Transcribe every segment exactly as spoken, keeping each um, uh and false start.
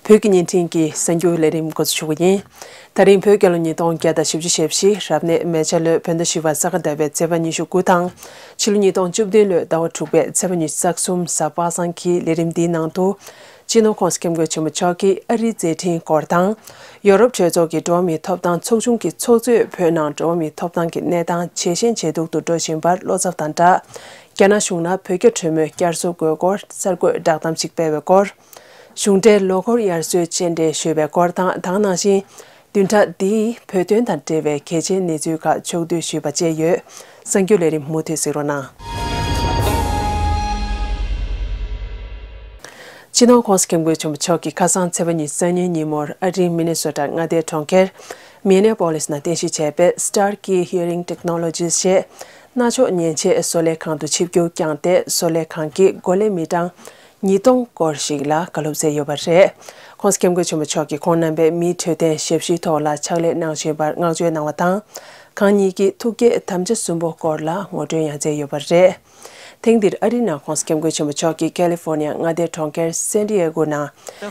བོད་ཀྱི་བརྙན་འཕྲིན་གྱི་གསར་འགྱུར་ལས་རིམ་འགོ་འཛུགས་ཞུ་གི་ཡིན། ད་རིང་བོད་རྒྱལ་ལོ་ཉིས་སྟོང་བརྒྱ་དང་བཞི་བཅུ་ཞེ་བཞི་རབ་གནས་མེ་བྱ་ལོའི་བོད་ཟླ་བཞི་པ་ས་ག་ཟླ་བའི་ཚེས་པ་ཉི་ཤུ་དགུ་དང་། ཕྱི་ལོ་ཉིས་སྟོང་བཅུ་བདུན་ལོའི་ཟླ་བ་དྲུག་པའི་ཚེས་པ་ཉི་ཤུ་རྩ་གསུམ་གཟའ་པ་སངས་ཀྱི་ལས་རིམ་འདིའི་ནང་དུ། སྤྱི་ནོར་༸གོང་ས་༸སྐྱབས་མགོན་ཆེན་པོ་མཆོག་གིས་ཨ་རིའི་མཛད་འཕྲིན་སྐོར་དང་། ཡོ་རོབ་གྲོས་ཚོགས་ཀྱི་འགྲོ་བ་མིའི་ཐོབ་ཐང་ཚོགས་ཆུང་གི་ཚོགས་གཙོས་བོད་ནང་འགྲོ་བ་མིའི་ཐོབ་ཐང་གི་གནས་སྟངས་ཇེ་ཞན་ཇེ་སྡུག་ཏུ་འགྲོ་བཞིན་པར་བློ་འཚབ་དང་སྦྲགས། རྒྱ་ནག་གཞུང་ལ་བོད་རྒྱ་གྲོས་མོལ་བསྐྱར་གསོ་དགོས་སྐོར་གསར་འགོད་བསྒྲགས་གཏམ་ཞིག་སྤེལ་བའི་སྐོར། གཞུང་འབྲེལ་ལོ་འཁོར་དབྱར་གསོལ་སྤྱན་འདྲེན་ཞུས་པའི་སྐོར་དང་། ད་ག་ནང་བཞིན། བདུན་ཕྲག་འདིའི་བོད་དོན་དང་འབྲེལ་བའི་གལ་ཆེའི་གནས་ཚུལ་ཁག་ཕྱོགས་བསྡུས་ཞུས་པ་བཅས་ཡོད། གསར་འགྱུར་ལས་རིམ་མུ་མཐུད་གཟིགས་རོགས་གནང་། སྤྱི་ནོར་༸གོང་ས་༸སྐྱབས་མགོན་ཆེན་པོ་མཆོག་གིས་ཁ་སང་ཚེས་པ་ཉི་ཤུ་རྩ་གཉིས་ཉིན་མོར་ཨ་རིའི་མི་ནི་སོ་ཊ་མངའ་སྡེའི་གྲོང་ཁྱེར་མི་ནེ་པོ་ལིས་ནང་རྟེན་གཞི་བྱས་པའི་Starkey Hearing Technologies ཞེས་རྣ་ཆོག་ཉན་ཆེད་བཟོ་ལས་ཁང་དུ་ཆིབས་བསྒྱུར་བསྐྱངས་ཏེ། བཟོ་ལས་ཁང་གི་འགོ་ལས་མི་གྲངས་ཉིས་སྟོང་སྐོར་ཞིག་ལ་བཀའ་སློབ་སྩལ་ཡོད་པ་རེད། ༸གོང་ས་༸སྐྱབས་མགོན་ཆེན་པོ་མཆོག་གིས་ཁོང་རྣམ་པས་མིའི་འཕྲོད་བསྟེན་ཞབས་ཞུའི་ཐོག་ལ་ཕྱག་ལས་གནང་བཞིན་པར་བསྔགས་བརྗོད་གནང་བ་དང་། ཁོང་ཉིད་ཀྱིས་ཐུགས་བསྐྱེད་དམ་བཅའ་གསུམ་པོ་སྐོར་ལ་ངོ་སྤྲོད་ཡང་མཛད་ཡོད་པ་རེད། ཐེངས་འདིར་ཨ་རིའི་ནང་༸གོང་ས་༸སྐྱབས་མགོན་ཆེན་པོ་མཆོག་གིས་ཀ་ལི་ཧྥོར་ནི་ཡ་མངའ་སྡེའི་གྲོང་ཁྱེར་སན་ཏི་ཨེ་གོ་ནང་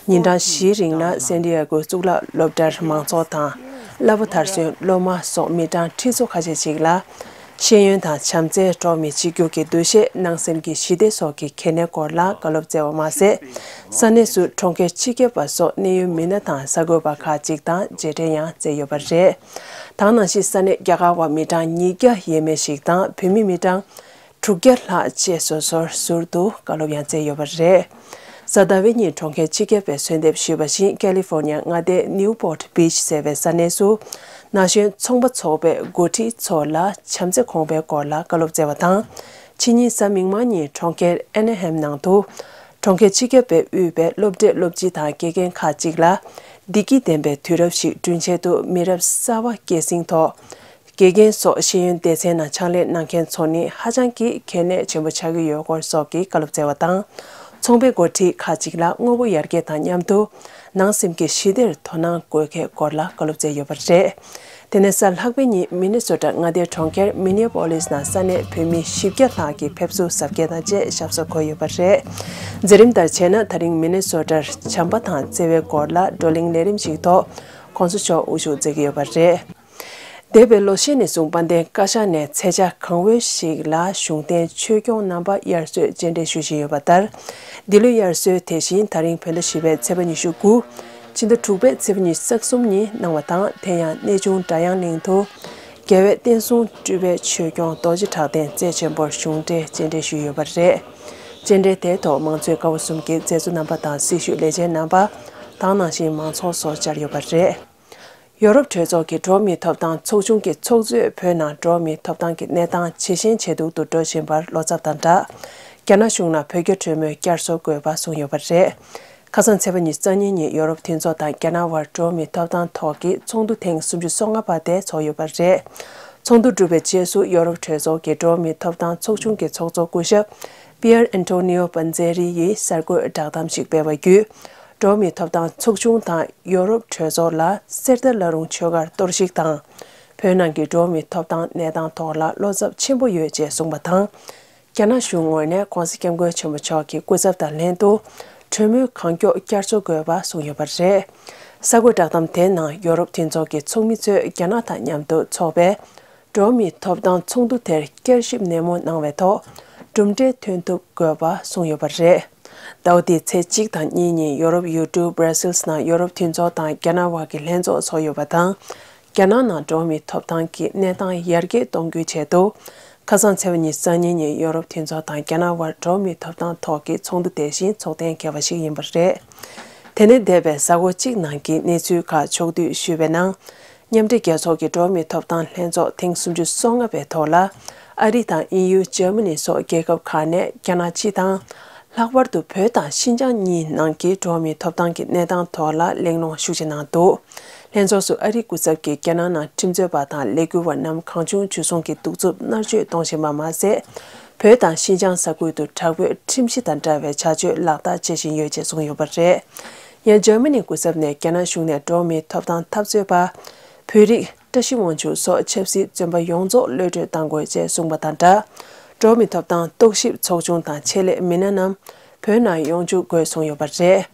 ཉིན་གྲངས་བཞིའི་རིང་ལ་སན་ཏི་ཨེ་གོའི་གཙུག་ལག་སློབ་གྲྭར་མང་ཚོགས་དང་། བསླབ་པ་མཐར་སོན་སློབ་མ་སོགས་མི་གྲངས་ཁྲི་ཚོ་ཁ་ཤས་ཤིག་ལ། ཤེས་ཡོན་དང་། བྱམས་བརྩེ། འགྲོ་བ་མིའི་གཅིག་གྱུར་གྱི་འདུ་ཤེས། ནང་སེམས་ཀྱི་ཞི་བདེ་སོགས་ཀྱི་གལ་གནད་སྐོར་ལ་བཀའ་སློབ་སྩལ་བ་མ་ཟད། ས་གནས་སུ་གྲོང་ཁྱེར་སྤྱི་ཁྱབ་པ་སོགས་གནད་ཡོད་མི་སྣ་དང་གསར་འགོད་པ་ཁག་ཅིག་དང་མཇལ་འཕྲད་ཡང་མཛད་ཡོད་པ་རེད། ད་ག་ནང་བཞིན་ས་གནས་རྒྱ་གར་བ་མི་གྲངས་ཉིས་བརྒྱ་ཡས་མས་ཤིག་དང་བོད་མི་མི་གྲངས་དྲུག་བརྒྱ་ལྷག་བཅས་སོ་སོར་ཟུར་དུ་བཀའ་སློབ་ཡང་སྩལ་ཡོད་པ་རེད། གཟའ་ཟླ་བའི་ཉིན་གྲོང་ཁྱེར་སྤྱི་ཁྱབ་པས་གསོལ་འདེབས་ཞུས་པ་བཞིན། ཀ་ལི་ཧྥོར་ནི་ཡ་མངའ་སྡེའི་ནིའུ་པོར་ཊི་བྷིཆ་ཟེར་བའི་ས་གནས་སུ། ན་གཞོན་ཚོང་པ་ཚོགས་པའི་འགོ་ཁྲིད་ཚོ་ལ་བྱམས་བརྩེ་གོང་འཕེལ་སྐོར་ལ་བཀའ་སློབ་སྩལ་བ་དང་། ཕྱི་ཉིན་གཟའ་མིག་དམར་ཉིན་གྲོང་ཁྱེར་ཨེ་ན་ཧེམ་ནང་དུ། གྲོང་ཁྱེར་སྤྱི་ཁྱབ་པས་དབུས་པའི་སློབ་གྲྭའི་སློབ་སྤྱི་དང་དགེ་རྒན་ཁག་ཅིག་ལ། བདེ་སྐྱིད་ལྡན་པའི་དུས་རབས་ཤིག་བསྐྲུན་ཆེད་དུ། མི་རབས་གསར་པ་སྐྱེད་སྲིང་ཐོག་དགེ་རྒན་སོགས་ཤེས་ཡོན་སྡེ་ཚན་ནང་ཕྱག་ལས་གནང་མཁན་ཚོ་ནི་ཧ་ཅང་གི་གལ་གནད་ཆེན་པོ་ཆགས་ཀྱི་ཡོད་སྐོར་སོགས་ཀྱི་བཀའ་སློབ་སྩལ་བ་དང་། ཚོང་པའི་འགོ་ཁྲིད་ཁག་ཅིག་ལ་དངོས་པོ་ཡར་རྒྱས་དང་མཉམ་དུ། ནང་སེམས་ཀྱི་ཞི་བདེར་དོ་སྣང་དགོས་གལ་སྐོར་ལ་བཀའ་སློབ་སྩལ་ཡོད་པ་རེད། དེ་ནས་གཟའ་ལྷག་པའི་ཉིན་མི་ནི་སོ་ཊ་མངའ་སྡེའི་གྲོང་ཁྱེར་མི་ནི་ཡ་པོ་ལིས་ནང་ས་གནས་བོད་མི་བཞི་བརྒྱ་ལྷག་གིས་ཕེབས་བསུ་གཟབ་རྒྱས་དང་བཅས་ཞབས་སོར་འཁོད་ཡོད་པ་རེད། མཛད་རིམ་ལྟར་བྱས་ན། ད་རིང་མི་ནི་སོ་ཊར་བྱམས་པ་དང་བརྩེ་བའི་སྐོར་ལ་བགྲོ་གླེང་ལས་རིམ་ཞིག་ཐོག་༸གོང་ས་མཆོག་དབུ་བཞུགས་མཛད་ཀྱི་ཡོད་པ་རེད། འདས་པའི་ལོ་ཤས་ནས་བཟུང་། དཔལ་ལྡན་བཀའ་ཤག་ནས་ཚེས་ཆ་གང་འོས་ཤིག་ལ་གཞུང་བསྟེན་ཆོས་སྐྱོང་རྣམ་པ་དབྱར་གསོལ་སྤྱན་འདྲེན་ཞུ་བཞིན་ཡོད་པ་ལྟར། འདི་ལོའི་དབྱར་གསོལ་དེ་བཞིན་ད་རིང་བོད་ཟླ་བཞི་པའི་ཚེས་པ་ཉི་ཤུ་དགུ། ཕྱི་ཟླ་དྲུག་པའི་ཚེས་པ་ཉི་ཤུ་རྩ་གསུམ་ཉིན་གནང་བ་དང་། དེ་ཡང་གནས་ཆུང་སྒྲ་དབྱངས་གླིང་དུ། རྒྱལ་བའི་བསྟན་སྲུང་སྤྲུལ་པའི་ཆོས་སྐྱོང་རྡོ་རྗེ་གྲགས་ལྡན་རྩལ་ཆེན་པོར་གཞུང་འབྲེལ་སྤྱན་འདྲེན་ཞུས་ཡོད་པ་རེད། སྤྱན་འདྲེན་དེའི་ཐོག་མང་གཙོའི་ཀ་བ་གསུམ་གྱི་མཛད་གཙོ་རྣམ་པ་དང་། སྲི་ཞུ་ལས་བྱེད་རྣམ་པ། ད་ག་ནང་བཞིན་མང་ཚོགས་སོགས་བཅར་ཡོད་པ་རེད། ཡོ་རོབ་གྲོས་ཚོགས་ཀྱི་འགྲོ་བ་མིའི་ཐོབ་ཐང་ཚོགས་ཆུང་གི་ཚོགས་གཙོས་བོད་ནང་འགྲོ་བ་མིའི་ཐོབ་ཐང་གི་གནས་སྟངས་ཇེ་ཞན་ཇེ་སྡུག་ཏུ་འགྲོ་བཞིན་པར་བློ་འཚབ་དང་སྦྲགས། རྒྱ་ནག་གཞུང་ལ་བོད་རྒྱ་གྲོས་མོལ་བསྐྱར་གསོ་དགོས་པ་གསུངས་ཡོད་པ་རེད། ཁ་སང་ཚེས་པ་ཉི་ཤུ་རྩ་གཉིས་ཉིན་ཡོ་རོབ་མཐུན་ཚོགས་དང་རྒྱ་ནག་དབར་འགྲོ་བ་མིའི་ཐོབ་ཐང་ཐོག་གི་ཚོགས་འདུ་ཐེངས་སུམ་ཅུ་སོ་ལྔ་པ་དེ་ཚོགས་ཡོད་པ་རེད། ཚོགས་འདུ་གྲུབ་པའི་རྗེས་སུ། ཡོ་རོབ་གྲོས་ཚོགས་ཀྱི་འགྲོ་བ་མིའི་ཐོབ་ཐང་ཚོགས་ཆུང་གི་ཚོགས་གཙོ་སྐུ་ཞབས་པི་ཡར་ཨན་ཏོ་ནིའོ་པན་ཛེ་རི་ཡིས་གསར་འགོད་བསྒྲགས་གཏམ་ཞིག་སྤེལ་བ་བརྒྱུད། འགྲོ་བ་མིའི་ཐོབ་ཐང་ཚོགས་ཆུང་དང་ཡོ་རོབ་གྲོས་ཚོགས་ལ་གསེར་རྟ་བླ་རུང་ཆོས་སྒར་གཏོར་བཤིག་དང་། བོད་ནང་གི་འགྲོ་བ་མིའི་ཐོབ་ཐང་གནས་སྟངས་ཐོག་ལ་བློ་འཚབ་ཆེན་པོ་ཡོད་ཅེས་གསུངས་པ་དང་། རྒྱ་ནག་གཞུང་ངོས་ནས་༸གོང་ས་༸སྐྱབས་མགོན་ཆེན་པོ་མཆོག་གི་སྐུ་ཚབ་དང་ལྷན་དུ། གྲོས་མོལ་གང་མགྱོགས་བསྐྱར་གསོ་དགོས་པ་གསུངས་ཡོད་པ་རེད། གསར་འགོད་བསྒྲགས་གཏམ་དེའི་ནང་ཡོ་རོབ་མཐུན་ཚོགས་ཀྱི་ཚོགས་མི་ཚོས་རྒྱ་ནག་དང་མཉམ་དུ་འཚོགས་པའི་འགྲོ་བ་མིའི་ཐོབ་ཐང་ཚོགས་འདུ་དེར་བསྐྱར་ཞིབ་ནན་མོ་གནང་བའི་ཐོག་གྲུབ་འབྲས་ཐོན་ཐུབ་དགོས་པ་གསུངས་ཡོད་པ་རེད། ཟླ་བ་འདིའི་ཚེས་གཅིག་དང་གཉིས་ཉིན་ཡོ་རོབ་ཡུལ་གྲུ་Brussels ནང་ཡོ་རོབ་མཐུན་ཚོགས་དང་རྒྱ་ནག་དབར་གྱི་ལྷན་ཚོགས་ཚོགས་ཡོད་པ་དང་། རྒྱ་ནག་ནང་འགྲོ་བ་མིའི་ཐོབ་ཐང་གི་གནས་སྟངས་ཡར་རྒྱས་གཏོང་རྒྱུའི་ཆེད་དུ། ཁ་སང་ཚེས་པ་ཉི་ཤུ་རྩ་གཉིས་ཉིན་ཡོ་རོབ་མཐུན་ཚོགས་དང་རྒྱ་ནག་དབར་འགྲོ་བ་མིའི་ཐོབ་ཐང་ཐོག་གི་ཚོགས་འདུ་དེ་བཞིན་ཚོགས་གཏན་འཁེལ་བ་ཞིག་ཡིན་པ་རེད། དེ་ནས་འདས་པའི་གཟའ་འཁོར་གཅིག་ནང་གི་གནས་ཚུལ་ཁག་ཕྱོགས་བསྡུས་ཞུས་པའི་ནང་། མཉམ་འབྲེལ་རྒྱལ་ཚོགས་ཀྱི་འགྲོ་བ་མིའི་ཐོབ་ཐང་ལྷན་ཚོགས་ཐེངས་སུམ་ཅུ་སོ་ལྔ་པའི་ཐོག་ལ། ཨ་རི་དང་དབྱིན་ཡུལ། འཇར་མ་ནི་སོགས་རྒྱལ་ཁབ་ཁག་ནས་རྒྱ་ནག་སྤྱི་དང་། ལྷག་པར་དུ་བོད་དང་ཤིན་ཅང་གཉིས་ནང་གི་འགྲོ་བ་མིའི་ཐོབ་ཐང་གི་གནས་སྟངས་ཐོག་ལ་གླེང་སློང་ཤུགས་ཆེ་གནང་འདུག་ལྷན་ཚོགས་སུ་ཨ་རིའི་སྐུ་ཚབ་ཀྱིས་རྒྱ་ནག་ནང་ཁྲིམས་རྩོད་པ་དང་ལས་འགུལ་བ་རྣམས་གང་བྱུང་འཇུ་བཟུང་གིས་གདུག་རྩུབ་མནར་གཅོད་གཏོང་བཞིན་པ་མ་ཟད། བོད་དང་ཤིན་ཅང་ས་ཁུལ་དུ་དྲག་པོའི་ཁྲིམས་གཞི་དང་འདྲ་བའི་བྱ་སྤྱོད་ལག་བསྟར་བྱེད་བཞིན་ཡོད་ཅེས་གསུངས་ཡོད་པ་རེད། ཡང་འཇར་མ་ནིའི་སྐུ་ཚབ་ནས་རྒྱ་ནག་གཞུང་ནས་འགྲོ་བ་མིའི་ཐོབ་ཐང་འཐབ་རྩོད་པ། བོད་རིགས་བཀྲ་ཤིས་དབང་ཕྱུག་སོགས་ཆབ་སྲིད་བཙོན་པ་ཡོངས་རྫོགས་གློད་གྲོལ་གཏང་དགོས་ཅེས་གསུངས་པ་དང་སྦྲགས། འགྲོ་བ་མིའི་ཐོབ་ཐང་རྟོག་ཞིབ་ཚོགས་ཆུང་དང་ཆེད་ལས་མི་སྣ་རྣམས་བོད་ནང་ཡོང་འཇུག་དགོས་གསུངས་ཡོད་པ་རེད།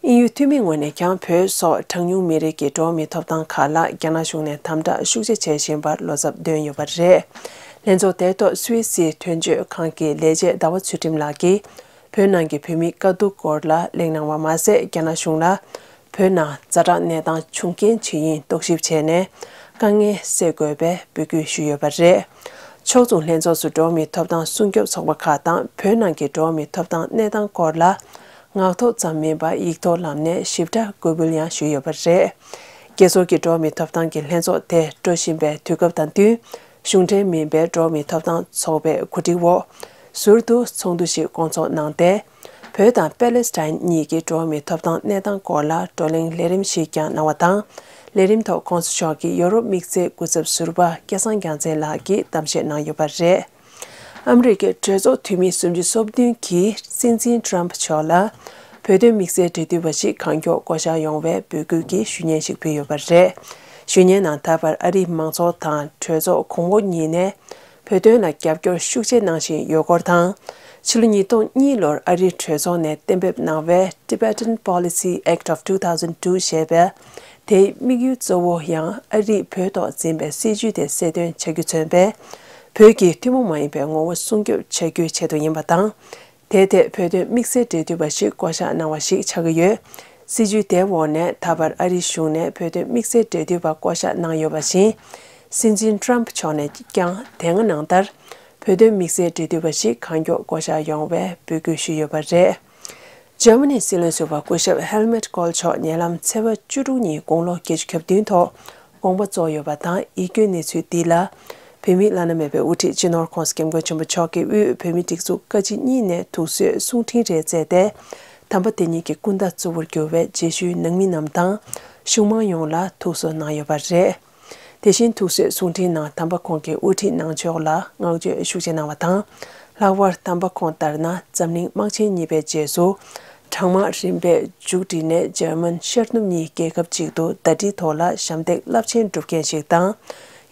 དབྱིན་ཡུལ་འཐུས་མིའི་ངོས་ནས་ཀྱང་བོད་སོགས་གྲངས་ཉུང་མི་རིགས་ཀྱི་འགྲོ་བ་མིའི་ཐོབ་ཐང་ཁག་ལ་རྒྱ་ནག་གཞུང་ནས་དམ་དྲག་ཤུགས་ཆེ་བྱེད་བཞིན་པར་བློ་འཚབ་བཏོན་ཡོད་པ་རེད། ལྷན་ཚོགས་དེའི་ཐོག་སུད་སིའི་དོན་གཅོད་ཁང་གི་ལས་བྱེད་ཟླ་བ་ཚུལ་ཁྲིམས་ལགས་ཀྱིས་བོད་ནང་གི་བོད་མིའི་དཀའ་སྡུག་སྐོར་ལ་གླེང་གནང་བ་མ་ཟད། རྒྱ་ནག་གཞུང་ལ་བོད་ནང་ཛ་དྲག་གནས་སྟངས་བྱུང་རྐྱེན་ཇི་ཡིན་རྟོག་ཞིབ་བྱས་ནས་དཀའ་ངལ་སེལ་དགོས་པའི་འབོད་སྐུལ་ཞུས་ཡོད་པ་རེད། ཕྱོགས་མཚུངས་ལྷན་ཚོགས་སུ་འགྲོ་བ་མིའི་ཐོབ་ཐང་སྲུང་སྐྱོབ་ཚོགས་པ་ཁག་དང་བོད་ནང་གི་འགྲོ་བ་མིའི་ཐོབ་ཐང་གནས་སྟངས་སྐོར་ལ་ངག་ཐོག་ཙམ་མིན་པར་ཡིག་ཐོག་ལམ་ནས་ཞིབ་ཕྲ་འགོད་འབུལ་ཡང་ཞུས་ཡོད་པ་རེད། རྒྱལ་ཚོགས་ཀྱི་འགྲོ་བ་མིའི་ཐོབ་ཐང་གི་ལྷན་ཚོགས་དེ་འགྲོ་བཞིན་པའི་དུས་སྐབས་དང་བསྟུན། གཞུང་འབྲེལ་མིན་པའི་འགྲོ་བ་མིའི་ཐོབ་ཐང་ཚོགས་པའི་གོ་སྒྲིག་འོག་ཟུར་དུ་ཚོགས་འདུ་ཞིག་བསྐོང་ཚོགས་གནང་སྟེ། བོད་དང་པེ་ལེ་སི་ཐན་གཉིས་ཀྱི་འགྲོ་བ་མིའི་ཐོབ་ཐང་གནས་སྟངས་སྐོར་ལ་བགྲོ་གླེང་ལས་རིམ་ཞིག་ཀྱང་གནང་བ་དང་། ལས་རིམ་ཐོག་༸གོང་ས་མཆོག་གིས་ཡོ་རོབ་དམིགས་བསལ་སྐུ་ཚབ་ཟུར་པ་སྐལ་བཟང་རྒྱལ་མཚན་ལགས་ཀྱིས་གཏམ་བཤད་གནང་ཡོད་པ་རེད། ཨ་མི་རི་ཀའི་གྲོས་ཚོགས་འཐུས་མི་སུམ་ཅུ་སོ་བདུན་གྱིས་སྲིད་འཛིན་ཊམ་ཕུ་མཆོག་ལ་བོད་དོན་དམིགས་བསལ་འབྲེལ་མཐུད་པ་ཞིག་གང་མགྱོགས་བསྐོ་གཞག་ཡོང་བའི་འབོད་སྐུལ་གྱི་ཞུ་སྙན་ཞིག་ཕུལ་ཡོད་པ་རེད། ཞུ་སྙན་ནང་ད་བར་ཨ་རིའི་མང་ཚོགས་དང་གྲོས་ཚོགས་གོང་འོག་གཉིས་ནས་བོད་དོན་ལ་རྒྱབ་སྐྱོར་ཤུགས་ཆེ་གནང་བཞིན་ཡོད་སྐོར་དང་། ཕྱི་ལོ་ཉིས་སྟོང་གཉིས་ལོར་ཨ་རིའི་གྲོས་ཚོགས་ནས་གཏན་འབེབས་གནང་བའི་Tibetan Policy Act of two thousand two ཞེས་པའི་དེའི་དམིགས་ཡུལ་གཙོ་བོ་ཡང་ཨ་རིས་བོད་ཐོག་འཛིན་པའི་སྲིད་བྱུས་དེ་གསལ་སྟོན་བྱ་རྒྱུ་མཚོན་པས། བོད་ཀྱི་ཐུན་མོང་མ་ཡིན་པའི་ངོ་བོ་སྲུང་སྐྱོབ་བྱ་རྒྱུའི་ཆེད་དུ་ཡིན་པ་དང་། དེའི་ཐད་བོད་དོན་དམིགས་བསལ་འབྲེལ་མཐུད་པ་ཞིག་བསྐོ་གཞག་གནང་བ་ཞིག་ཆགས་ཀྱི་ཡོད། སྲིད་བྱུས་དེའི་འོག་ནས་ད་བར་ཨ་རིའི་གཞུང་ནས་བོད་དོན་དམིགས་བསལ་འབྲེལ་མཐུད་པ་བསྐོ་གཞག་གནང་ཡོད་པ་བཞིན། སྲིད་འཛིན་ཊམ་ཕུ་མཆོག་ནས་ཀྱང་དེ་སྔ་ནང་ལྟར་བོད་དོན་དམིགས་བསལ་འབྲེལ་མཐུད་པ་ཞིག་གང་མགྱོགས་བསྐོ་གཞག་ཡོང་བའི་འབོད་སྐུལ་ཞུས་ཡོད་པ་རེད། འཇར་མ་ནིའི་སྲིད་བློན་ཟུར་པ་སྐུ་ཞབས་ཧེལ་མུཊ་ཀོལ་མཆོག་ཉེ་ལམ་ཚེས་པ་བཅུ་དྲུག་ཉིན་དགུང་ལོ་བརྒྱད་ཅུ་གྱ་བདུན་ཐོག་དགོངས་པ་རྫོགས་ཡོད་པ་དང་། ཡིད་སྐྱོའི་གནས་ཚུལ་འདི་ལ། བོད་མིའི་བླ་ན་མེད་པའི་དབུ་ཁྲིད་སྤྱི་ནོར་༸གོང་ས་༸སྐྱབས་མགོན་ཆེན་པོ་མཆོག་གིས་དབུས་བོད་མིའི་སྒྲིག་འཛུགས་བཀའ་སྤྱི་གཉིས་ནས་ཐུགས་གསོའི་གསུང་འཕྲིན་རེ་བསྩལ་ཏེ། དམ་པ་དེ་ཉིད་ཀྱི་སྐུ་ཟླ་གཙོ་བོར་གྱུར་བའི་རྗེས་ཤུལ་ནང་མི་རྣམས་དང་། གཞུང་མང་ཡོངས་ལ་ཐུགས་གསོ་གནང་ཡོད་པ་རེད། དེ་བཞིན་ཐུགས་གསོའི་གསུང་འཕྲིན་ནང་དམ་པ་ཁོང་གི་དབུ་ཁྲིད་གནང་ཕྱོགས་ལ་བསྔགས་བརྗོད་ཤུགས་ཆེ་གནང་བ་དང་། ལྷག་པར་དམ་པ་ཁོང་ལྟར་ན་འཛམ་གླིང་དམག་ཆེན་གཉིས་པའི་རྗེས་སུ། གྲང་དམག་རིམ་པས་མཇུག་བསྒྲིལ་ནས་འཇར་མན་ཤར་ནུབ་གཉིས་རྒྱལ་ཁབ་ཅིག་ཏུ་ཟླ་སྒྲིལ་ཐོག་ལ་ཞབས་འདེགས་རླབས་ཆེན་སྒྲུབ་མཁན་ཞིག་དང་།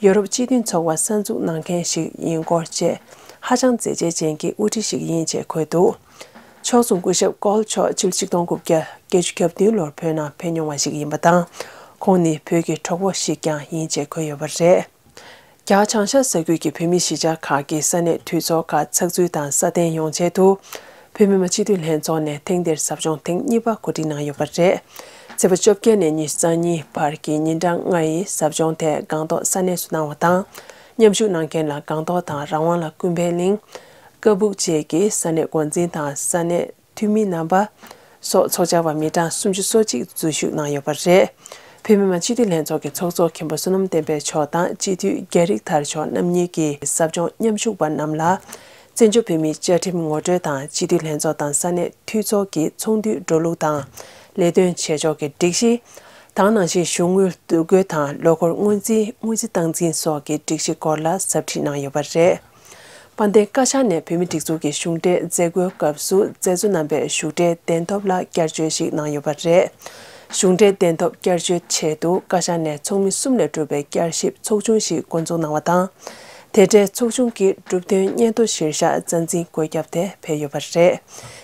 ཡོ་རོབ་སྤྱི་མཐུན་ཚོགས་པ་གསར་འཛུགས་གནང་མཁན་ཞིག་ཡིན་སྐོར་བཅས་ཧ་ཅང་མཛད་རྗེས་ཅན་གྱི་དབུ་ཁྲིད་ཞིག་ཡིན་ཅེས་འཁོད་འདུག་ཕྱོགས་མཚུངས་སྐུ་ཞབས་ཀོལ་མཆོག་ཕྱི་ལོ་ཆིག་སྟོང་དགུ་བརྒྱ་བརྒྱད་ཅུ་གྱ་བདུན་ལོར་བོད་ནང་ཕེབས་མྱོང་བ་ཞིག་ཡིན་པ་དང་། ཁོང་ནི་བོད་ཀྱི་གྲོགས་པོ་ཞིག་ཀྱང་ཡིན་ཅེས་འཁོད་ཡོད་པ་རེད། རྒྱ་བྱང་ཤར་ས་ཁུལ་གྱི་བོད་མིའི་གཞིས་ཆགས་ཁག་གི་ས་གནས་འཐུས་ཚོགས་ཁག་ཚགས་ཚུད་དང་སྲ་བརྟན་ཡོང་ཆེད་དུ། བོད་མི་མང་སྤྱི་འཐུས་ལྷན་ཚོགས་ནས་ཐེངས་འདིར་ཟབ་སྦྱོང་ཐེངས་གཉིས་པ་གོ་སྒྲིག་གནང་ཡོད་པ་རེད། ཚེས་པ་བཅོ་བརྒྱད་ནས་ཉི་ཤུ་རྩ་གཉིས་བར་གྱི་ཉིན་གྲངས་ལྔ་ཡི་ཟབ་སྦྱོང་དེ་སྒང་ཏོག་ས་གནས་སུ་གནང་བ་དང་། མཉམ་ཞུགས་གནང་མཁན་ལ་སྒང་ཏོག་དང་རང་དབང་ལ་ཀུན་ཕན་གླིང་། ཀ་སྦུག་བཅས་ཀྱི་ས་གནས་འགོ་འཛིན་དང་ས་གནས་འཐུས་མི་རྣམ་པ་སོགས་ཚོགས་བཅར་བ་མི་གྲངས་སུམ་ཅུ་སོ་གཅིག་འཛུལ་ཞུགས་གནང་ཡོད་པ་རེད། བོད་མི་མང་སྤྱི་འཐུས་ལྷན་ཚོགས་ཀྱི་ཚོགས་གཙོ་མཁན་པོ་བསོད་ནམས་བསྟན་འཕེལ་མཆོག་དང་སྤྱི་འཐུས་རྒྱ་རིགས་དར་མཆོག་རྣམ་གཉིས་ཀྱིས་ཟབ་སྦྱོང་མཉམ་ཞུགས་པ་རྣམས་ལ། བཙན་བྱོལ་བོད་མིའི་བཅའ་ཁྲིམས་ངོ་སྤྲོད་དང་སྤྱི་འཐུས་ལྷན་ཚོགས་དང་ས་གནས་འཐུས་ཚོགས་ཀྱི་ཚོགས་འདུའི་འགྲོ་ལུགས་དང་། ལས་དོན་བྱེད་ཕྱོགས་ཀྱི་སྒྲིག་གཞི། དང་ནང་བཞིན་གཞུང་དངུལ་བསྡུ་དགོས་དང་ལོ་འཁོར་སྔོན་རྩིས་དངུལ་རྩིས་སྟངས་འཛིན་སོགས་ཀྱི་སྒྲིག་གཞི་སྐོར་ལ་ཟབ་ཁྲིད་གནང་ཡོད་པ་རེད། དཔལ་ལྡན་བཀའ་ཤག་ནས་བོད་མིའི་སྒྲིག་འཛུགས་ཀྱི་གཞུང་འབྲེལ་མཛད་སྒོའི་སྐབས་སུ་མཛད་གཙོ་རྣམ་པས་བཞུགས་གྲལ་གདན་ཐོབ་ལ་བསྐྱར་བཅོས་ཤིག་གནང་ཡོད་པ་རེད། གཞུང་འབྲེལ་གདན་ཐོབ་བསྐྱར་བཅོས་ཆེད་དུ་བཀའ་ཤག་ནས་ཚོགས་མི་གསུམ་ལས་གྲུབ་པའི་བསྐྱར་ཞིབ་ཚོགས་ཆུང་ཞིག་འགོ་འཛུགས་གནང་བ་དང་། དེ་འབྲེལ་ཚོགས་ཆུང་གི་གྲུབ་དོན་སྙན་ཐོ་གཞིར་བཞག་རྩ་འཛིན་བཀོད་ཁྱབ་དེ་ཕེབས་ཡོད་པ་རེད།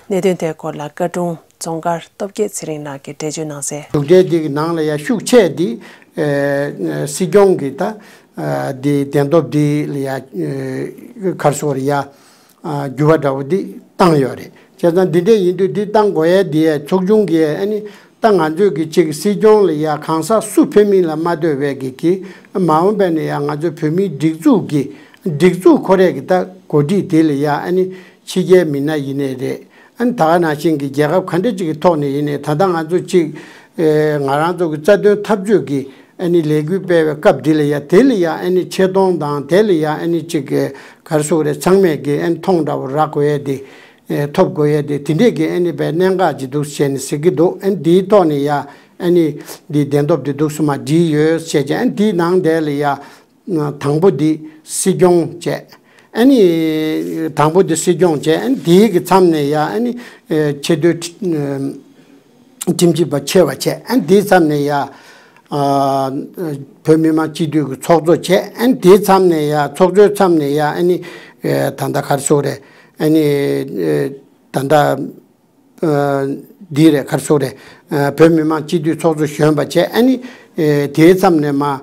གནད་དོན་དེའི་སྐོར་ལ་བཀའ་དྲུང་རྫོང་དཀར་སྟོབས་རྒྱལ་ཚེ་རིང་ལགས་ཀྱིས་འགྲེལ་བརྗོད་གནང་གསལ། གཞུང་འབྲེལ་འདི་གི་ནང་ལ་ཡ་ཤུགས་ཆེ་འདི་ཨེ་སྲིད་སྐྱོང་གི་ད་ཨ་འདི་གདན་ཐོབ་འདི་ལ་ཡ་ཨེ་ག་རེ་ཟེར་ཡ་ཨ་འགྱུར་བ་འདྲ་བོ་འདི་བཏང་ཡོད་རེད། བྱས་ཙང་འདི་འདྲ་ཡིན་དུས་འདི་བཏང་དགོས་ཡ་འདི་ཡ་ཚོགས་ཆུང་གི་ཨ་ནི་ད་ང་ཚོས་གི་ཅིག་སྲིད་སྐྱོང་ལ་ཡ་གང་ཟག་སུ་ཕེབས་མིན་ལ་མ་ལྟོས་པའི་གི་གི་མ་འོངས་པ་ནས་ཡ་ང་ཚོ་བོད་མིའི་སྒྲིག་འཛུགས་ཀྱི་སྒྲིག་འཛུགས་ཁོ་རས་ཀྱི་ད་འགོ་ཁྲིད་དེ་ལ་ཡ་ཨ་ནི་ཕྱི་རྒྱལ་མི་སྣ་ཡིན་ནའི་རེད། ཨ་ནི་ད་ག་ནང་བཞིན་གྱི་རྒྱལ་ཁབ་ག་འདྲ་ཅིག་གི་ཐོག་ནས་ཡིན་ནའི་ད་ལྟ་ང་ཚོ་ཅིག་ཨེ་ང་རང་ཚོ་གི་རྩ་དོན་འཐབ་རྩོད་ཀྱི་ཨ་ནི་ལས་འགུལ་སྤེལ་བའི་སྐབས་འདི་ལ་ཡ་དེ་ལ་ཡ་ཨ་ནི་ཆེ་མཐོང་དང་དེ་ལ་ཡ་ཨ་ནི་ཅིག་གི་ག་རེ་ཟེར་དགོས་རེད། ཚང་མས་ཀྱི་ཨ་ནི་མཐོང་འདྲ་བོ་རག་དགོས་ཡ་དེ་ཨེ་ཐོབ་དགོས་ཡ་དེ་དེ་འདྲས་ཀྱི་ཨ་ནི་བའི་གནད་འགག་ཅིག་འདུག་ཟེར་ནས་ཟེར་གྱི་འདུག་ཨ་ནི་དེའི་ཐོག་ནས་ཡ་ཨ་ནི་འདི་གདན་ཐོབ་དེ་འདུག་སེ་མར་བསྒྲིགས་ཡོད་ཟེར་བྱས། ཨ་ནི་དེའི་ནང་དེ་ལ་ཡ། དང་པོ་འདི་སྲིད་སྐྱོང་བྱས། ཨ་ནི་དང་པོ་འདི་སྲིད་སྐྱོང་བྱས། ཨ་ནི་དེའི་གི་མཚམས་ནས་ཡ་ཨ་ནི་ཨེ་ཆེས་མཐོའི་ཁྲི་ཨེ་ཁྲིམས་ཞིབ་པ་ཆེ་བ་བྱས། ཨ་ནི་དེའི་མཚམས་ནས་ཡ་ཨ་བོད་མི་མང་སྤྱི་འཐུས་ཀྱི་ཚོགས་གཙོ་བྱས། ཨ་ནི་དེའི་མཚམས་ནས་ཡ་ཚོགས་གཙོའི་མཚམས་ནས་ཡ་ཨ་ནི་ཨེ་ད་ལྟ་ག་རེ་ཟེར་དགོས་རེད། ཨ་ནི་ཨེ་ད་ལྟ། ཨ་ འདི་རེད། ག་རེ་ཟེར་དགོས་རེད། བོད་མི་མང་སྤྱི་འཐུས་ཚོགས་གཙོ་གཞོན་པ་བྱས། ཨ་ནི་དེའི་མཚམས་ནས་མར་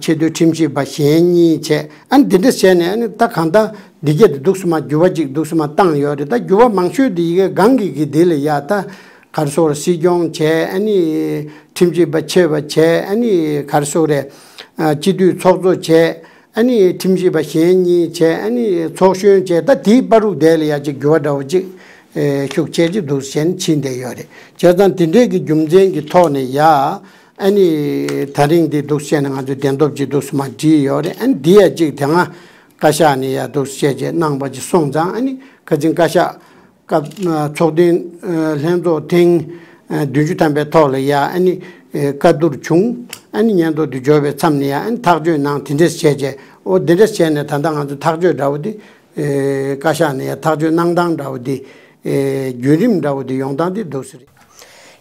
ཆེས་མཐོའི་ཁྲིམས་ཞིབ་པ་གཞན་གཉིས་བྱས། ཨ་ནི་འདི་འདྲ་བྱས་ནས། ཨ་ནི་ད་གང་ལྟར་འདི་གས་དེ་འདུག་སེ་མར་འགྱུར་བ་ཅིག་འདུག་སེ་མར་བཏང་ཡོད་རེད། ད་འགྱུར་བ་མང་ཤོས་དེ་ཡི་གེ་སྒང་གི་གི་འདི་ལ་ཡ། ད་ག་རེ་ཟེར་དགོས་རེད། སྲིད་སྐྱོང་བྱས། ཨ་ནི་ཁྲིམས་ཞིབ་པ་ཆེ་བ་བྱས། ཨ་ནི་ག་རེ་ཟེར་དགོས་རེད། སྤྱི་འཐུས་ཚོགས་གཙོ་བྱས། ཨ་ནི་ཁྲིམས་ཞིབ་པ་གཞན་གཉིས་བྱས། ཨ་ནི་ཚོགས་གཞོན་བྱས། ད་དེའི་བར་དུ་དེ་ལ་ཡ་ཅིག་འགྱུར་བ་འདྲ་བོ་ཅིག་ཤུགས་ཆེ་ཅིག་འདུག་སེ་ཕྱིན་བསྡད་ཡོད་རེད། བྱས་ཙང་དེ་འདྲའི་གི་རྒྱུ་མཚན་གྱི་ཐོག་ནས་ཡ། ཨ་ནི་ད་རིང་འདི་འདུག་སེ་བྱས་ནས་ང་ཚོས་བདེན་སྟོབས་ཅིག་འདུག་སེ་མར་བསྒྲིགས་ཡོད་རེད། ཨ་ནི་འདི་ཡ་ཅིག་དེ་སྔ་བཀའ་ཤག་ནས་ཡ་འདུག་སེ་བྱས་བྱས་གནང་བ་ཅིག་སོང་ཙང་། ཨ་ནི་ཁ་སང་བཀའ་ཤག་སྐབས་ཚོགས་ཐེངས་ལྷན་ཚོགས་ཐེངས་བདུན་ཅུ་ཐམ་པའི་ཐོག་ལ་ཡ། ཨ་ནི་བཀའ་བསྡུར་བྱུང་། ཨ་ནི་སྙན་ཐོ་དེ་འབྱོར་བའི་མཚམས་ནས་ཡ། ཨ་ནི་ཐག་གཅོད་གནང་། དེ་འདྲས་བྱས་བྱས། ཨོ་དེ་འདྲས་བྱས་ནས་ད་ལྟ་ང་ཚོ་ཐག་གཅོད་འདྲ་བོ་དེ། བཀའ་ཤག་ནས་ཡ་ཐག་གཅོད་གནང་སྟངས་འདྲ་བོ་དེ། བརྒྱུད་རིམ་འདྲ་བོ་དེ་ཡོང་སྟངས་དེ་འདུག་སེ་རེད།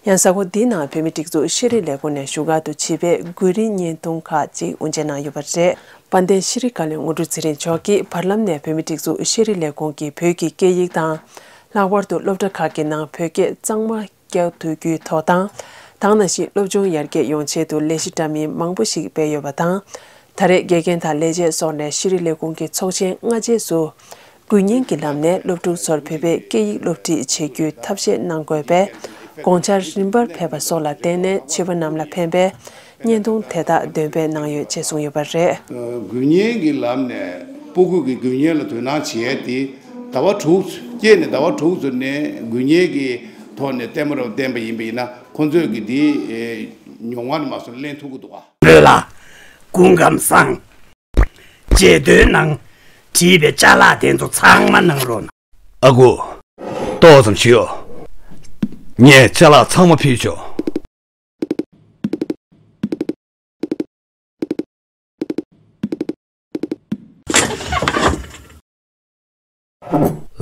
ཡང་གཟའ་འཁོར་འདིའི་ནང་བོད་མིའི་སྒྲིག་འཛུགས་ཤེས་རིག་ལས་ཁུངས་ནས་བཞུགས་སྒར་དུ་བྱིས་པའི་བརྒྱུད་རིམ་བརྙན་ཐུང་ཁག་ཅིག་དབུ་འབྱེད་གནང་ཡོད་པ་རེད། དཔལ་ལྡན་ཤེས་རིག་བཀའ་བློན་དངོས་གྲུབ་ཚེ་རིང་མཆོག་གིས་བར་ལམ་ནས་བོད་མིའི་སྒྲིག་འཛུགས་ཤེས་རིག་ལས་ཁུངས་ཀྱིས་བོད་ཀྱི་སྐད་ཡིག་དང་། ལྷག་པར་དུ་སློབ་གྲྭ་ཁག་གི་ནང་བོད་སྐད་གཙང་མ་བསྐྱལ་ཐུབ་རྒྱུའི་ཐོག་དང་། ད་ག་ནང་བཞིན་སློབ་སྦྱོང་ཡར་རྒྱས་ཡོང་ཆེད་དུ་ལས་གཞི་འདྲ་མིན་མང་པོ་ཞིག་སྤེལ་ཡོད་པ་དང་། ད་རེས་དགེ་རྒན་དང་ལས་བྱེད་སོགས་ནས་ཤེས་རིག་ལས་ཁུངས་ཀྱི་ཚོགས་ཆེན་སྔ་རྗེས་སུ། དགུ་བརྙན་གྱི་ལམ་ནས་སློབ་ཕྲུག་ཚོར་བོད་པའི་སྐད་ཡིག་སློབ་ཁྲིད་བྱེད་རྒྱུའི་ཐབས་ཤེས་གནང་དགོས་པས། དགོངས་འཆར་རིམ་པར་ཕེབས་པ་སོགས་ལ་བརྟེན་ནས་བྱིས་པ་རྣམས་ལ་ཕན་པའི་བརྙན་ཐུང་དེ་དག་འདོན་སྤེལ་གནང་ཡོད་ཅེས་གསུངས་ཡོད་པ་རེད། དགུ་བརྙན་གྱི་ལམ་ནས་སྤུ་གུ་གི་དགུ་བརྙན་ལ་དོ་སྣང་བྱེད་ཡས་དེ། ཟླ་བ་དྲུག་སྐྱེས་ནས་ཟླ་བ་དྲུག་ཙམ་ནས་དགུ་བརྙན་གྱི་ཐོག་ནས་ལྟད་མོ་རབ་བསྟན་པ་ཡིན་པ་ཡིན་ན། ཁོང་ཚོས་ཀྱི་དེ་མྱོང་བ་ནས་མ་སོང་ལེན་ཐུབ་ཀྱི་འདུག་ག་བོད་ལ་སྐུ་ཁམས་བཟང་། རྗེས་ཟློས་ནང་བྲིས་པའི་ཅ་ལག་དེ་ཚོ་ཚང་མ་གནང་རོགས་གནང་། ཨ་ཁུ། ཏོག་ཙམ་བཞུགས་ཡོད། ངས་ཅ་ལག་ཚང་མ་ཕུལ་ཆོག་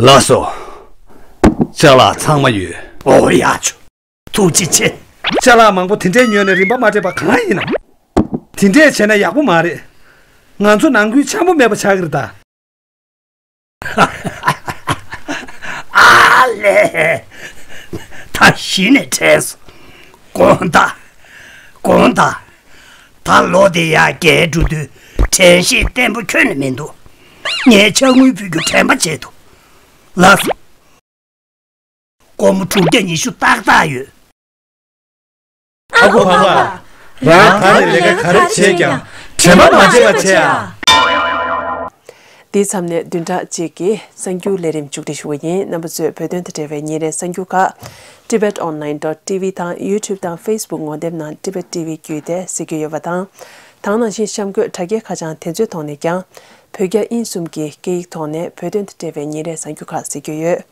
ལགས་སོ། ཅ་ལག་ཚང་མ་ཡོད། ཨོ་ཡ་ཆུ། ཐུགས་རྗེ་ཆེ། ཅ་ལག་མང་པོ་དེ་འདྲའི་ཉོས་ནས་རིན་པ་མ་སྤྲད་པ་གང་ཡིན་ནམ། དེ་འདྲས་བྱས་ན་ཡག་པོ་མ་རེད། ང་ཚོ་ནང་ཁུལ་འཆམ་པོ་མེད་པ་ཆགས་ཀྱི་རེད་ད། ཨ་ལས། ད་གཞི་ནས་དྲན་སོང་། དགོངས་དག་དགོངས་དག་ད་ལོ་དེ་ཡར་རྒྱས་འགྲོ་དུས་དྲན་ཤེས་བརྟན་པོ་ཁྱོན་ནས་མི་འདུག་ངས་ཕྱག་དངུལ་ཕུལ་རྒྱུ་དྲན་པ་བྱས་འདུག་ལགས་སོ། སྒོར་མོ་དྲུག་བརྒྱ་ཉི་ཤུ་ཏག་ཏག་ཡོད། ཨ་ཁུ་ཕ་མ། རང་ད་ནི་ལས་ཀ་ག་རེ་བྱས་ཀྱང་དྲན་པ་མ་བརྗེད་པ་བྱས་ཨ། འདིའི་མཚམས་ནས་བདུན་ཕྲག་གཅིག་གི་གསར་འགྱུར་ལས་རིམ་མཇུག་སྒྲིལ་ཞུ་བ་ཡིན། རྣམ་པ་ཚོས་བོད་དོན་དང་འབྲེལ་བའི་ཉིན་རེའི་གསར་འགྱུར་ཁག Tibet Online dot T V དང་YouTube དང་Facebook ངོ་དེབ་ནང་Tibet T V བརྒྱུད་དེ་གཟིགས་རྒྱུ་ཡོད་པ་དང་། ད་ག་ནང་བཞིན་གཤམ་འཁོད་དྲ་རྒྱའི་ཁ་བྱང་དེ་ཚོའི་ཐོག་ནས་ཀྱང་། བོད་རྒྱ་དབྱིན་གསུམ་གྱི་སྐད་ཡིག་ཐོག་ནས་བོད་དོན་དང་འབྲེལ་བའི་ཉིན་རེའི་གསར་འགྱུར་ཁག་གཟིགས་རྒྱུ་ཡོད།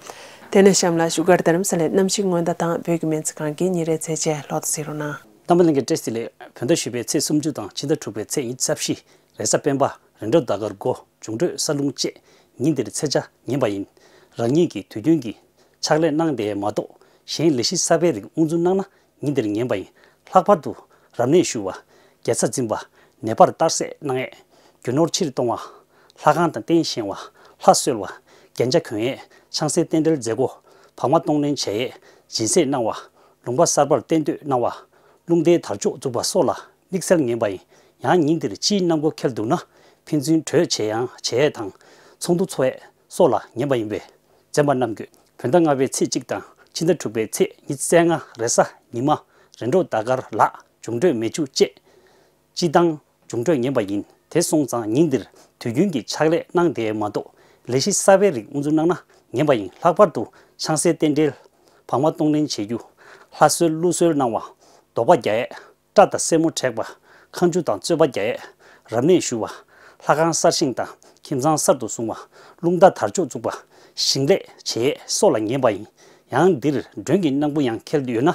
དེ་ནས་གཤམ་ལ་བཞུགས་སྒར་རྡ་རམ་ས་ལའི་གནམ་གཤིས་སྔོན་བརྡ་དང་བོད་ཀྱི་སྨན་རྩིས་ཁང་གི་ཉིན་རེའི་ཚེས་ཆེན་ལྷག་ཏུ་གཟིགས་རོགས་གནང་། རྣམ་པ་ལྷན་རྒྱས་བཀྲ་ཤིས་བདེ་ལེགས། བོད་ཟླ་བཞི་པའི་ཚེས་སུམ་ཅུ་དང་ཕྱི་ཟླ་དྲུག་པའི་ཚེས་ཉི་ཤུ་རྩ་བཞི། རེས་གཟའ་སྤེན་པ། རེས་འགྲོགས་ཟླ་སྐར་དགུ། འབྱུང་འཕྲོད་ས་རླུང་བཅས་ཉིན་འདིར་ཚེས་ཆ་ངན་པ་ཡིན། རང་ཉིད་ཀྱི་དུས་རྒྱུན་གྱི་ཕྱག་ལས་གནང་བསྡད་མ་གཏོགས་གཞན་ལས་གཞི་གསར་པའི་རིགས་དབུ་འཛུགས་གནང་ན། ཉིན་འདིར་ངན་པ་ཡིན། ལྷག་པར་དུ་རབ་གནས་ཞུ་བ། དགེ་རྩ་འཛིན་པ། ནད་པར་གཏར་སྲེག་གནང་ཡས། རྒྱུ་ནོར་ཕྱིར་གཏོང་བ། ལྷ་ཁང་དང་རྟེན་བཞེངས་བ། ལྷ་གསོལ་བ། རྒྱན་ཆ་གྱོན་ཡས། ཆང་སའི་རྟེན་འབྲེལ་མཛད་སྒོ། བག་མ་གཏོང་ལེན་བྱས་ཡས། སྦྱིན་སྲེག་གནང་བ། ལུང་པ་གསར་པར་གཏན་སྡོད་གནང་བ། རླུང་རྟའི་དར་ལྕོག་འཛུགས་པ་སོགས་ལ་དམིགས་བསལ་ངན་པ་ཡིན། ཡང་ཉིན་འདིར་སྤྱིའི་གནམ་སྒོ་ཁེལ་འདུག་ན། ཕན་ཚུན་གྲོས་བྱེད་ཡང་བྱེད་ཡས་དང་། ཚོགས་འདུ་འཚོགས་ཡས་སོགས་ལ་ངན་པ་ཡིན་པས། འཛེམ་པ་གནང་དགོས། བོད་ཟླ་ལྔ་པའི་ཚེས་གཅིག་དང་ཕྱི་ཟླ་དྲུག་པའི་ཚེས་ཉི་ཤུ་རྩ་ལྔ་རེས་གཟའ་ཉི་མ། རེས་འགྲོགས་ཟླ་སྐར་ལག་འབྱུང་འཕྲོད་མེ་ཆུ་བཅས། སྤྱི་བཏང་འབྱུང་འཕྲོད་ངན་པ་ཡིན། དེ་སོང་ཙང་ཉིན་འདིར་དུས་རྒྱུན་གྱི་ཕྱག་ལས་གནང་བསྡད་མ་གཏོགས་ལས་གཞི་གསར་པའི་རིགས་དབུ་འཛུགས་གནང་ན་ངན་པ་ཡིན། ལྷག་པར་དུ་ཆང་སའི་རྟེན་འབྲེལ། བག་མ་གཏོང་ལེན་བྱེད་རྒྱུ། ལྷ་གསོལ་ཀླུ་གསོལ་གནང་བ། དོགས་པ་རྒྱག་ཡས། སྐྲ་དང་སེན་མོ་བྲེག་པ། ཁ་མཆུ་དང་རྩོད་པ་རྒྱག་ཡས། རབ་གནས་ཞུ་བ། ལྷ་ཁང་གསར་བཞེངས་དང་ཁྱིམ་ཚང་གསར་དུ་བཟུང་བ། རླུང་རྟ་དར་ལྕོག་བཙུགས་པ། ཞིང་ལས་བྱེད་ཡས་སོགས་ལ་ངན་པ་ཡིན། ཡང་འདིར་མགྲོན་གྱི་གནང་སྤོ་ཡང་འཁེལ་ཡོད་ན།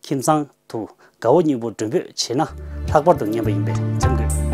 ཁྱིམ་ཚང་དུ་དགའ་བོ་སྙིང་པོ་མགྲོན་འབོད་བྱེད་ན་ལྷག་པར་དུ་ངན་པ་ཡིན་པས་འཛེམ་དགོས།